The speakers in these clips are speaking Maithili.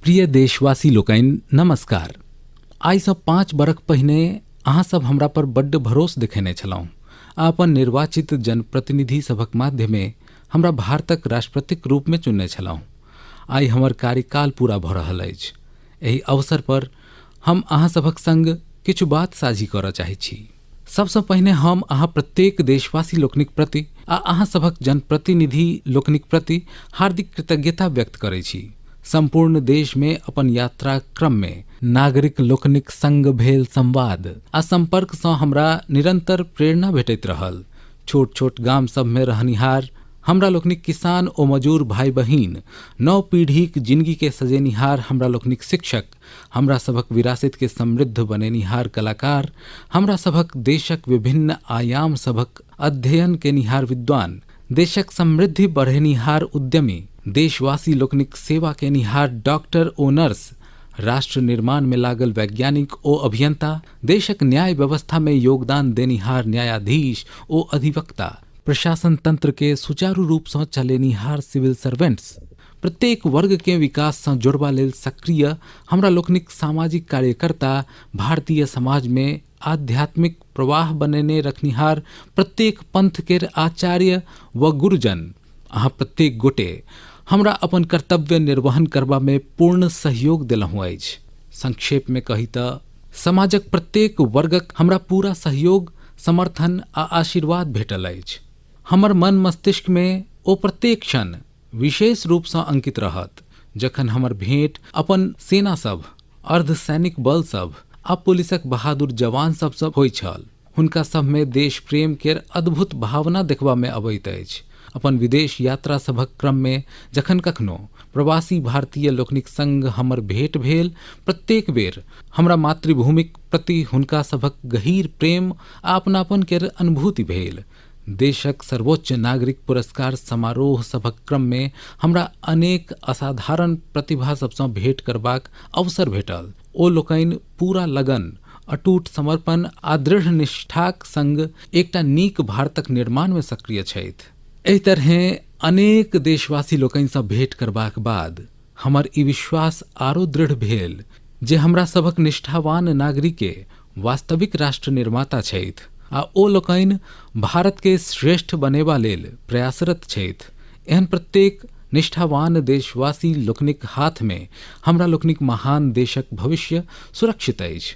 प्रिय देशवासी लोकनि नमस्कार। आइसँ 5 बरख पहिने अहाँ सब हमरा पर बड्ड भरोस देखेने छलहुँ आ अपन निर्वाचित जनप्रतिनिधि सभक माध्यमे हमरा भारतक राष्ट्रपतिक रूपमे चुनने छलहुँ। आइ हमर कार्यकाल पूरा भऽ रहल अछि। एहि अवसर पर हम अहाँ सभक संग किछु बात साझी करऽ चाहैत छी। सबसँ पहिने हम अहाँ प्रत्येक देशवासी लोकनिक प्रति आ अहाँ सभक जनप्रतिनिधि लोकनिक प्रति हार्दिक कृतज्ञता व्यक्त करै छी। सम्पूर्ण देशमे अपन यात्रा क्रममे नागरिक लोकनिक संग भेल संवाद आ सम्पर्कसँ हमरा निरन्तर प्रेरणा भेटैत रहल। छोट छोट गाम सभमे रहनिहार हमरा लोकनिक किसान ओ मजूर भाइ बहिन, नव पीढ़ीक जिनगीके सजेनिहार हमरा लोकनिक शिक्षक, हमरा सभक विरासतके समृद्ध बनेनिहार कलाकार, हमरा सभक देशक विभिन्न आयाम सभक अध्ययन केनिहार विद्वान, देशक समृद्धि बढ़ेनिहार उद्यमी, देशवासी लोकनिक सेवा केनिहार डॉक्टर ओ नर्स, राष्ट्र निर्माण में लागल वैज्ञानिक ओ अभियंता, देशक न्याय व्यवस्था में योगदान देनिहार न्यायाधीश ओ अधिवक्ता, प्रशासन तंत्र के सुचारू रूप सँ चलेनिहार सिविल सर्वेंट्स, प्रत्येक वर्ग के विकास सँ जोड़बा लेल सक्रिय हमरा लोकनिक सामाजिक कार्यकर्ता, भारतीय समाज में आध्यात्मिक प्रवाह बनेने रखनिहार प्रत्येक पंथ केर आचार्य व गुरुजन, अहाँ प्रत्येक गोटे हमरा अपन कर्तव्य निर्वहन करबा में पूर्ण सहयोग देलहुँ अछि। संक्षेप में कही तऽ समाजक प्रत्येक वर्गक हमरा पूरा सहयोग, समर्थन आ आशीर्वाद भेटल अछि। हमर मन मस्तिष्क में ओ प्रत्येक क्षण विशेष रूपसँ अंकित रहत जखन हमर भेंट अपन सेना सभ, अर्धसैनिक बल सभ आ पुलिसक बहादुर जवान सभसँ होइत छल। हुनका सभमे देश प्रेम केर अद्भुत भावना देखबामे अबैत अछि। अपन विदेश यात्रा सभक क्रममे जखन कखनो प्रवासी भारतीय लोकनिक संग हमर भेंट भेल, प्रत्येक बेर हमरा मातृभूमिक प्रति हुनका सभक गहीर प्रेम आ अपनापन केर अनुभूति भेल। देशक सर्वोच्च नागरिक पुरस्कार समारोह सभक क्रममे हमरा अनेक असाधारण प्रतिभा सभसँ भेंट करबाक अवसर भेटल। ओ लोकनि पूरा लगन, अटूट समर्पण आ दृढ़ निष्ठाक संग एकटा नीक भारतक निर्माणमे सक्रिय छथि। एहि तरहें अनेक देशवासी लोकनिसँ भेंट करबाक बाद हमर ई विश्वास आरो दृढ़ भेल जे हमरा सभक निष्ठावान नागरिके वास्तविक राष्ट्र निर्माता छथि आ ओ लोकनि भारतके श्रेष्ठ बनेबा लेल प्रयासरत छथि। एहन प्रत्येक निष्ठावान देशवासी लोकनिक हाथमे हमरा लोकनिक महान देशक भविष्य सुरक्षित अछि।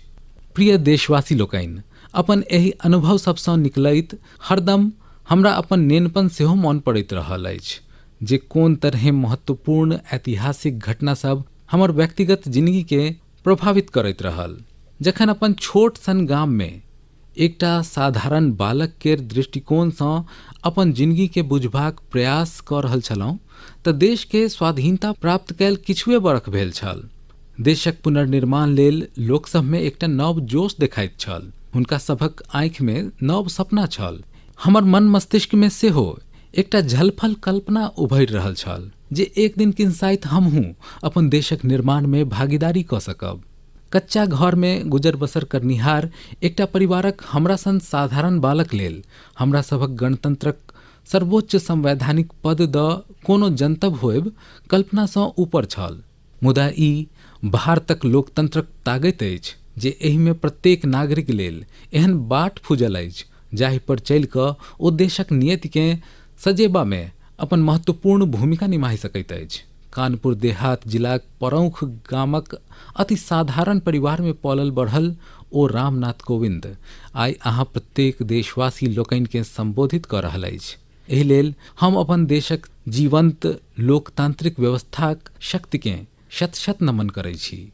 प्रिय देशवासी लोकनि, अपन एहि अनुभव सभसँ निकलैत हरदम हमरा अपन नेनपन सेहो मोन पड़ैत रहल अछि जे कोन तरहें महत्वपूर्ण ऐतिहासिक घटना सभ हमर व्यक्तिगत जिनगीकेँ प्रभावित करैत रहल। जखन अपन छोट सन गाममे एकटा साधारण बालक केर दृष्टिकोणसँ अपन जिनगीकेँ बुझबाक प्रयास कऽ रहल छलहुँ तऽ देशकेँ स्वाधीनता प्राप्त कयल किछुए बरख भेल छल। देशक पुनर्निर्माण लेल लोक सभमे एकटा नव जोश देखाइत छल। हुनका सभक आँखिमे नव सपना छल। हमर मन मस्तिष्कमे सेहो एकटा झलफल कल्पना उभरि रहल छल जे एक दिन किनसाइत हमहूँ अपन देशक निर्माणमे भागीदारी कऽ सकब। कच्चा घरमे गुजर बसर करनिहार एकटा परिवारक हमरा सन साधारण बालक लेल हमरा सभक गणतंत्रक सर्वोच्च संवैधानिक पद दऽ कोनो जनतब होयब कल्पनासँ ऊपर छल। मुदा ई भारतक लोकतंत्रक तागति अछि जे एहिमे प्रत्येक नागरिक लेल एहन बाट फूजल अछि जाहि पर चलि कऽ ओ देशक नियतिकेँ सजेबामे अपन महत्वपूर्ण भूमिका निमाहि सकैत अछि। कानपुर देहात जिलाक परौख गामक अति साधारण परिवारमे पलल बढ़ल ओ रामनाथ कोविंद आइ अहाँ प्रत्येक देशवासी लोकनिकेँ सम्बोधित कऽ रहल अछि। एहि लेल हम अपन देशक जीवंत लोकतांत्रिक व्यवस्थाक शक्तिकेँ शत-शत नमन करैत छी।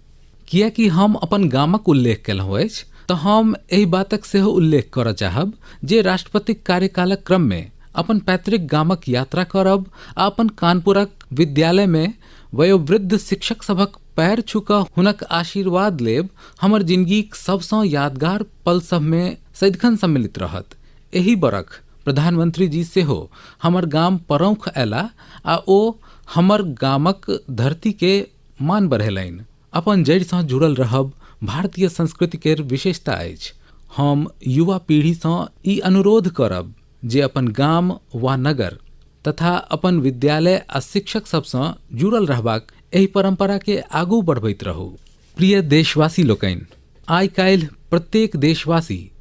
किएकि हम अपन गामक उल्लेख केलहुँ अछि तऽ हम एहि बातक सेहो उल्लेख करऽ चाहब जे राष्ट्रपतिक कार्यकालक क्रममे अपन पैतृक गामक यात्रा करब आ अपन कानपुरक विद्यालयमे वयोवृद्ध शिक्षक सभक पैर छू कऽ हुनक आशीर्वाद लेब हमर जिनगीक सभसँ यादगार पल सभमे सदिखन सम्मिलित रहत। एहि बरख प्रधानमंत्री जी सेहो हमर गाम परौख अयलाह आ ओ हमर गामक धरतीके मान बढ़ेलनि। अपन जड़िसँ जुड़ल रहब भारतीय संस्कृति केर विशेषता अछि। हम युवा पीढ़ीसँ ई अनुरोध करब जे अपन गाम वा नगर तथा अपन विद्यालय आ शिक्षक सभसँ जुड़ल रहबाक एहि परम्पराके आगू बढ़बैत रहू। प्रिय देशवासी लोकनि, आइ काल्हि प्रत्येक देशवासी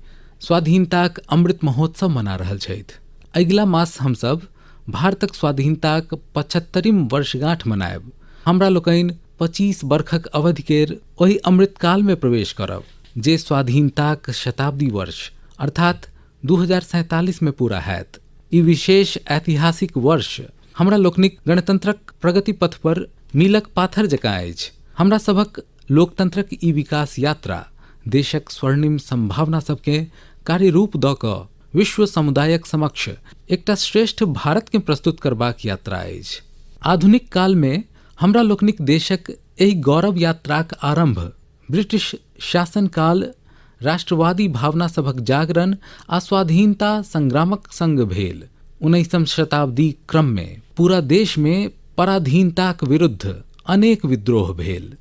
स्वाधीनताक अमृत महोत्सव मना रहल छथि। अगिला मास हमसभ भारतक स्वाधीनताक 75म वर्षगांठ मनायब। हमरा लोकनि 25 बरखक अवधि केर ओहि अमृतकालमे प्रवेश करब जे स्वाधीनताक शताब्दी वर्ष अर्थात 2047 मे पूरा हैत। ई विशेष ऐतिहासिक वर्ष हमरा लोकनिक गणतंत्रक प्रगति पथ पर मीलक पाथर जकाँ अछि। हमरा सभक लोकतंत्रक ई विकास यात्रा देशक स्वर्णिम संभावना सबके कार्यरूप दऽ कऽ विश्व समुदायक समक्ष एकटा श्रेष्ठ भारतके प्रस्तुत करबाक यात्रा अछि। आधुनिक कालमे हमरा लोकनिक देशक एहि गौरव यात्राक आरम्भ ब्रिटिश शासनकाल राष्ट्रवादी भावना सभक जागरण आ स्वाधीनता संग्रामक संग भेल। 19म शताब्दीक क्रममे पूरा देशमे पराधीनताक विरुद्ध अनेक विद्रोह भेल।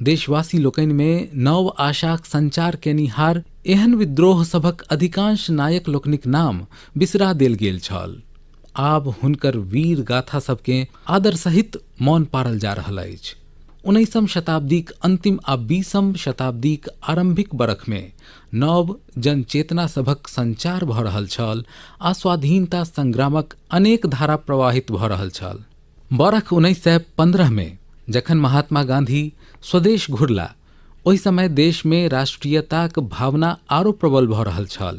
देशवासी लोकनिमे नव आशाक संचार केनिहार एहन विद्रोह सभक अधिकांश नायक लोकनिक नाम बिसरा देल गेल छल। आब हुनकर वीर गाथा सबकेँ आदर सहित मौन पारल जा रहल अछि। 19म शताब्दीक अंतिम आ 20म शताब्दीक आरंभिक बरखमे नव जनचेतना सभक संचार भऽ रहल छल आ स्वाधीनता संग्रामक अनेक धारा प्रवाहित भऽ रहल छल। बरख 1915मे जखन महात्मा गांधी स्वदेश घुरला, ओहि समय देशमे राष्ट्रीयताक भावना आरो प्रबल भऽ रहल छल।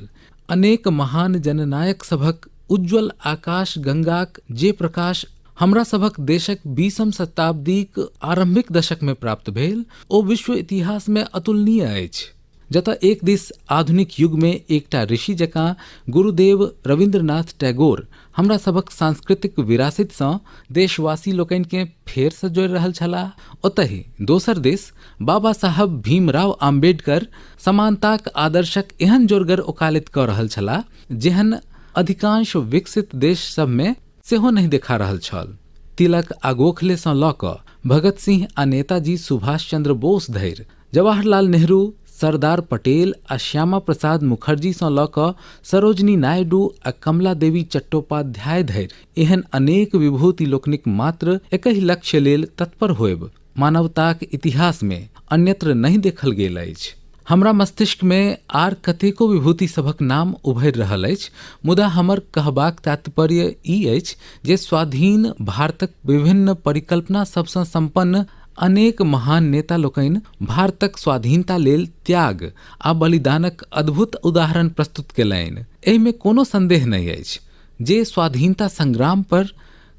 अनेक महान जननायक सभक उज्ज्वल आकाश गंगाक जे प्रकाश हमरा सभक देशक 20म शताब्दीक आरंभिक दशकमे प्राप्त भेल, ओ विश्व इतिहासमे अतुलनीय अछि। जतऽ एक दिस आधुनिक युगमे एकटा ऋषि जकाँ गुरुदेव रविन्द्रनाथ टैगोर हमरा सभक सांस्कृतिक विरासतसँ देशवासी लोकनिकेँ फेरसँ जोड़ि रहल छलाह, ओतहि दोसर दिस बाबा साहब भीमराव आम्बेडकर समानताक आदर्शक एहन जोरगर ओकालति कऽ रहल छलाह जेहन अधिकांश विकसित देश सभमे सेहो नहि देखा रहल छल। तिलक आ गोखलेसँ लऽ कऽ भगत सिंह आ नेताजी सुभाष चंद्र बोस धरि, जवाहरलाल नेहरू, सरदार पटेल आ श्यामा प्रसाद मुखर्जीसँ लऽ कऽ सरोजिनी नायडू आ कमला देवी चट्टोपाध्याय धरि एहन अनेक विभूति लोकनिक मात्र एकहि लक्ष्य लेल तत्पर होयब मानवताक इतिहासमे अन्यत्र नहि देखल गेल अछि। हमरा मस्तिष्कमे आर कतेको विभूति सभक नाम उभरि रहल अछि, मुदा हमर कहबाक तात्पर्य ई अछि जे स्वाधीन भारतक विभिन्न परिकल्पना सभसँ सम्पन्न अनेक महान नेता लोकनि भारतक स्वाधीनता लेल त्याग आ बलिदानक अद्भुत उदाहरण प्रस्तुत कयलनि। एहिमे कोनो संदेह नहि अछि जे स्वाधीनता संग्राम पर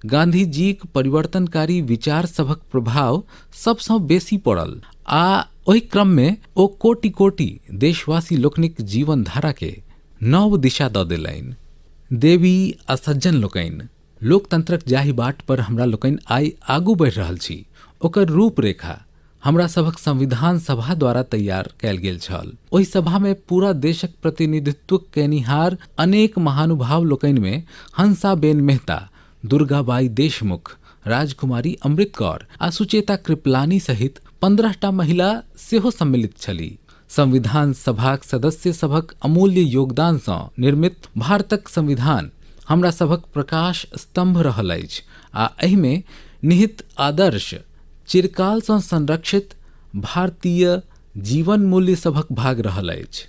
गांधीजीक परिवर्तनकारी विचार सभक प्रभाव सबसँ बेसी पड़ल आ ओहि क्रममे ओ कोटि-कोटि देशवासी लोकनिक जीवन धाराके नव दिशा दऽ देलनि। देवी आ सज्जन लोकनि, लोकतंत्रक जाहि बाट पर हमरा लोकनि आइ आगू बढ़ि रहल छी, ओकर रूपरेखा हमरा सभक संविधान सभा द्वारा तैयार कयल गेल छल। ओहि सभामे पूरा देशक प्रतिनिधित्व कयनिहार अनेक महानुभाव लोकनिमे हंसाबेन मेहता, दुर्गाबाई देशमुख, राजकुमारी अमृत कौर आ सुचेता कृपलानी सहित 15टा महिला सेहो सम्मिलित छलीह। संविधान सभाक सदस्य सभक अमूल्य योगदानसँ निर्मित भारतक संविधान हमरा सभक प्रकाश स्तंभ रहल अछि आ एहिमे निहित आदर्श चिरकालसँ संरक्षित भारतीय जीवन मूल्य सभक भाग रहल अछि।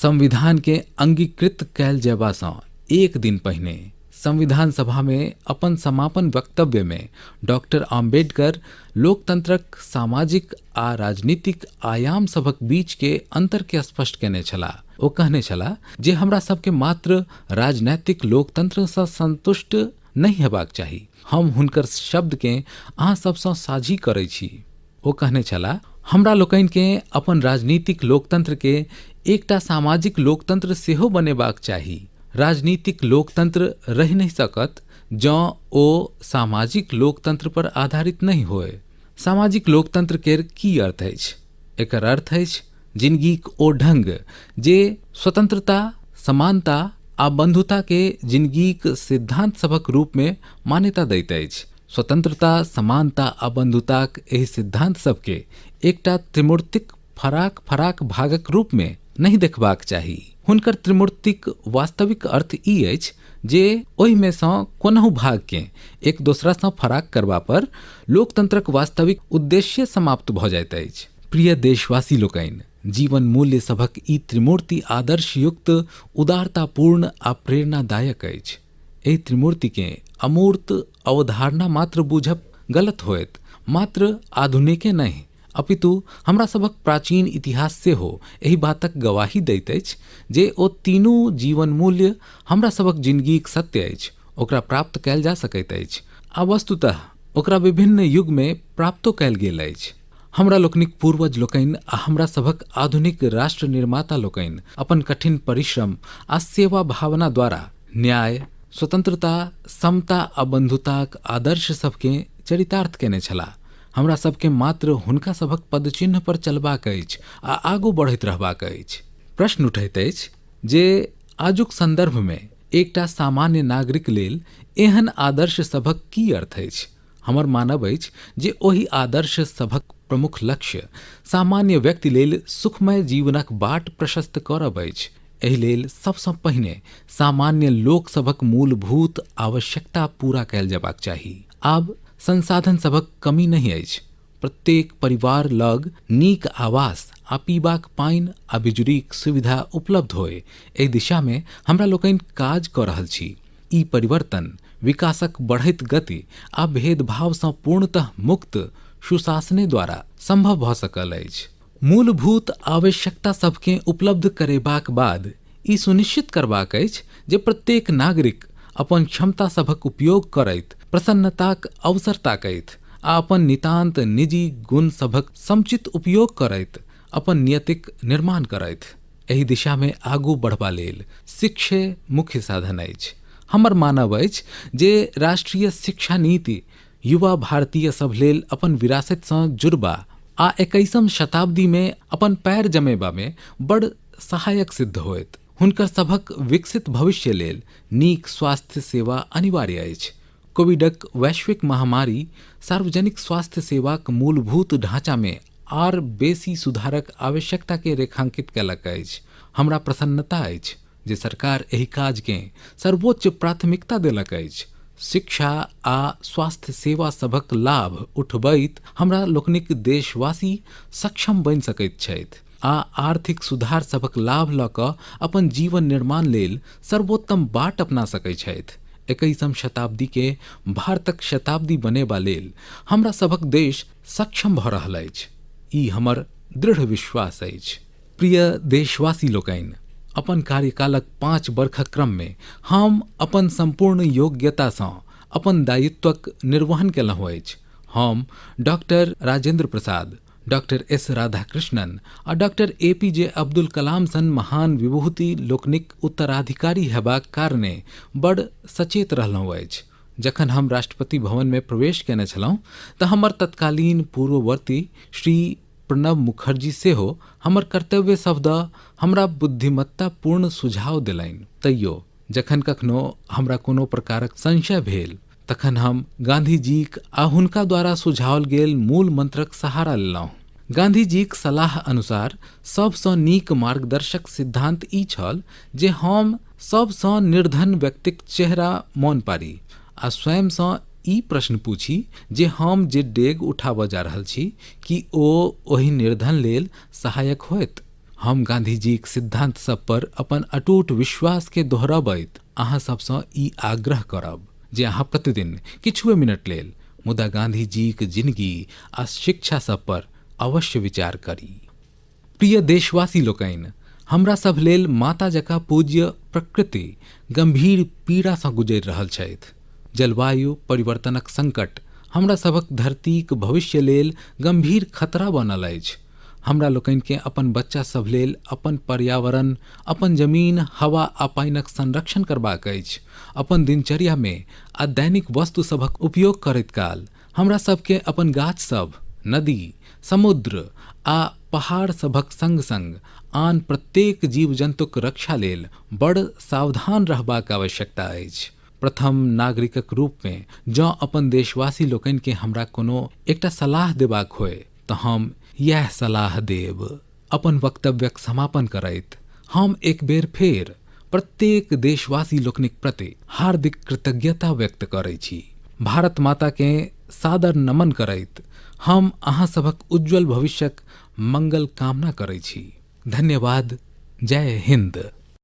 संविधानकेँ अंगीकृत कयल जयबासँ एक दिन पहिने संविधान सभामे अपन समापन वक्तव्यमे डॉक्टर आम्बेडकर लोकतंत्रक सामाजिक आ राजनीतिक आयाम सभक बीचके अंतरके स्पष्ट कयने छलाह। ओ कहने छलाह जे हमरा सबके मात्र राजनैतिक लोकतंत्रसँ संतुष्ट नहि हेबाक चाही। हम हुनकर शब्दकेँ अहाँ सबसँ साझी करै छी। ओ कहने छलाह, हमरा लोकनिकेँ अपन राजनीतिक लोकतंत्रकेँ एकटा सामाजिक लोकतंत्र सेहो बनेबाक चाही। राजनीतिक लोकतंत्र रहि नहि सकत जँ ओ सामाजिक लोकतंत्र पर आधारित नहि होय। सामाजिक लोकतंत्र केर की अर्थ अछि? एकर अर्थ अछि जिनगीक ओ ढंग जे स्वतंत्रता, समानता आ बंधुता के जिनगीक सिद्धांत सभक रूप मे मान्यता दैत अछि। स्वतंत्रता, समानता आ बंधुताक एहि सिद्धांत सबके एकटा त्रिमूर्तिक फराक-फराक भागक रूप मे नहि देखबाक चाही। हुनकर त्रिमूर्तिक वास्तविक अर्थ ई अछि जे ओहिमे सँ कोनहु भागकेँ एक दोसरासँ फराक करबा पर लोकतंत्रक वास्तविक उद्देश्य समाप्त भऽ जाइत अछि। प्रिय देशवासी लोकनि, जीवन मूल्य सभक ई त्रिमूर्ति आदर्शयुक्त, उदारतापूर्ण आ प्रेरणादायक अछि। एहि त्रिमूर्तिकेँ अमूर्त अवधारणा मात्र बूझब गलत होयत। मात्र आधुनिके नहि, अपितु हमरा सभक प्राचीन इतिहास सेहो एहि बातक गवाही दैत अछि जे ओ तीनू जीवन मूल्य हमरा सभक जिनगीक सत्य अछि, ओकरा प्राप्त कयल जा सकैत अछि आ वस्तुतः ओकरा विभिन्न युगमे प्राप्तो कयल गेल अछि। हमरा लोकनिक पूर्वज लोकनि आ हमरा सभक आधुनिक राष्ट्र निर्माता लोकनि अपन कठिन परिश्रम आ सेवा भावना द्वारा न्याय, स्वतंत्रता, समता आ बंधुताक आदर्श सभकेँ चरितार्थ कयने छलाह। हमरा सभकेँ मात्र हुनका सभक पदचिह्न पर चलबाक अछि आ आगू बढ़ैत रहबाक अछि। प्रश्न उठैत अछि जे आजुक सन्दर्भमे एकटा सामान्य नागरिक लेल एहन आदर्श सभक की अर्थ अछि? हमर मानब अछि जे ओहि आदर्श सभक प्रमुख लक्ष्य सामान्य व्यक्ति लेल सुखमय जीवनक बाट प्रशस्त करब अछि। एहि लेल सबसँ पहिने सामान्य लोक सभक मूलभूत आवश्यकता पूरा कयल जेबाक चाही। आब संसाधन सभक कमी नहि अछि। प्रत्येक परिवार लग नीक आवास आ पीबाक पानि आ बिजुरीक सुविधा उपलब्ध होय, एहि दिशामे हमरा लोकनि काज कऽ रहल छी। ई परिवर्तन विकासक बढ़ैत गति आ भेदभावसँ पूर्णतः मुक्त सुशासने द्वारा संभव भऽ सकल अछि। मूलभूत आवश्यकता सभकेँ उपलब्ध करेबाक बाद ई सुनिश्चित करबाक अछि जे प्रत्येक नागरिक अपन क्षमता सभक उपयोग करैत प्रसन्नताक अवसर ताकैत आ अपन नितान्त निजी गुण सभक समुचित उपयोग करैत अपन नियतिक निर्माण करथि। एहि दिशामे आगू बढ़बा लेल शिक्षे मुख्य साधन अछि। हमर मानब अछि जे राष्ट्रीय शिक्षा नीति युवा भारतीय सभ लेल अपन विरासतसँ जुड़बा आ 21म शताब्दीमे अपन पैर जमेबामे बड़ सहायक सिद्ध होयत। हुनकर सभक विकसित भविष्य लेल नीक स्वास्थ्य सेवा अनिवार्य अछि। कोविडक वैश्विक महामारी सार्वजनिक स्वास्थ्य सेवाक मूलभूत ढाँचामे आर बेसी सुधारक आवश्यकताकेँ रेखांकित कयलक अछि। हमरा प्रसन्नता अछि जे सरकार एहि काजकेँ सर्वोच्च प्राथमिकता देलक अछि। शिक्षा आ स्वास्थ्य सेवा सभक लाभ उठबैत हमरा लोकनिक देशवासी सक्षम बनि सकैत छथि आ आर्थिक सुधार सभक लाभ लऽ कऽ अपन जीवन निर्माण लेल सर्वोत्तम बाट अपना सकैत छथि। 21म शताब्दीकेँ भारतक शताब्दी बनेबा लेल हमरा सभक देश सक्षम भऽ रहल अछि, ई हमर दृढ़ विश्वास अछि। प्रिय देशवासी लोकनि, अपन कार्यकालक 5 बरखक क्रममे हम अपन सम्पूर्ण योग्यतासँ अपन दायित्वक निर्वहन केलहुँ अछि। हम doctor Rajendra Prasad, doctor S Radhakrishnan आ doctor A P J Abdul Kalam सन महान विभूति लोकनिक उत्तराधिकारी हेबाक कारणे बड़ सचेत रहलहुँ अछि। जखन हम राष्ट्रपति भवनमे प्रवेश कयने छलहुँ तऽ हमर तत्कालीन पूर्ववर्ती श्री प्रणब मुखर्जी सेहो हमर कर्तव्य सभ दऽ हमरा बुद्धिमत्तापूर्ण सुझाव देलनि। तैयो जखन कखनो हमरा कोनो प्रकारक संशय भेल तखन हम गाँधीजीक आ हुनका द्वारा सुझाओल गेल मूल मंत्रक सहारा लेलहुँ। गाँधीजीक सलाह अनुसार सभसँ नीक मार्गदर्शक सिद्धान्त ई छल जे हम सभसँ निर्धन व्यक्तिक चेहरा मोन पारी आ स्वयंसँ ई प्रश्न पूछी जे हम जे डेग उठाबऽ जा रहल छी की ओ ओहि निर्धन लेल सहायक होयत? हम गाँधीजीक सिद्धान्त सभ पर अपन अटूट विश्वासकेँ दोहरबैत अहाँ सभसँ ई आग्रह करब जे अहाँ प्रतिदिन किछुए मिनट लेल मुदा गाँधीजीक जिनगी आ शिक्षा सभ पर अवश्य विचार करी। प्रिय देशवासी लोकनि, हमरा सभ लेल माता जकाँ पूज्य प्रकृति गंभीर पीड़ासँ गुजरि रहल छथि। जलवायु परिवर्तनक संकट हमरा सभक धरतीक भविष्य लेल गंभीर खतरा बनल अछि। हमरा लोकनिकेँ अपन बच्चा सभ लेल अपन पर्यावरण, अपन जमीन, हवा आ पानिक संरक्षण करबाक अछि। अपन दिनचर्यामे आ दैनिक वस्तु सभक उपयोग करैत काल हमरा सभकेँ अपन गाछ सभ, नदी, समुद्र आ पहाड़ सभक संग-संग आन प्रत्येक जीव-जन्तुक रक्षा लेल बड़ सावधान रहबाक आवश्यकता अछि। प्रथम नागरिकक रूपमे जँ अपन देशवासी लोकनिकेँ हमरा कोनो एकटा सलाह देबाक होय तँ हम इएह सलाह देब। अपन वक्तव्यक समापन करैत हम एक बेर फेर प्रत्येक देशवासी लोकनिक प्रति हार्दिक कृतज्ञता व्यक्त करै छी। भारत माता के सादर नमन करैत हम अहाँ सभक उज्जवल भविष्यक मंगल कामना करै छी। धन्यवाद। जय हिंद।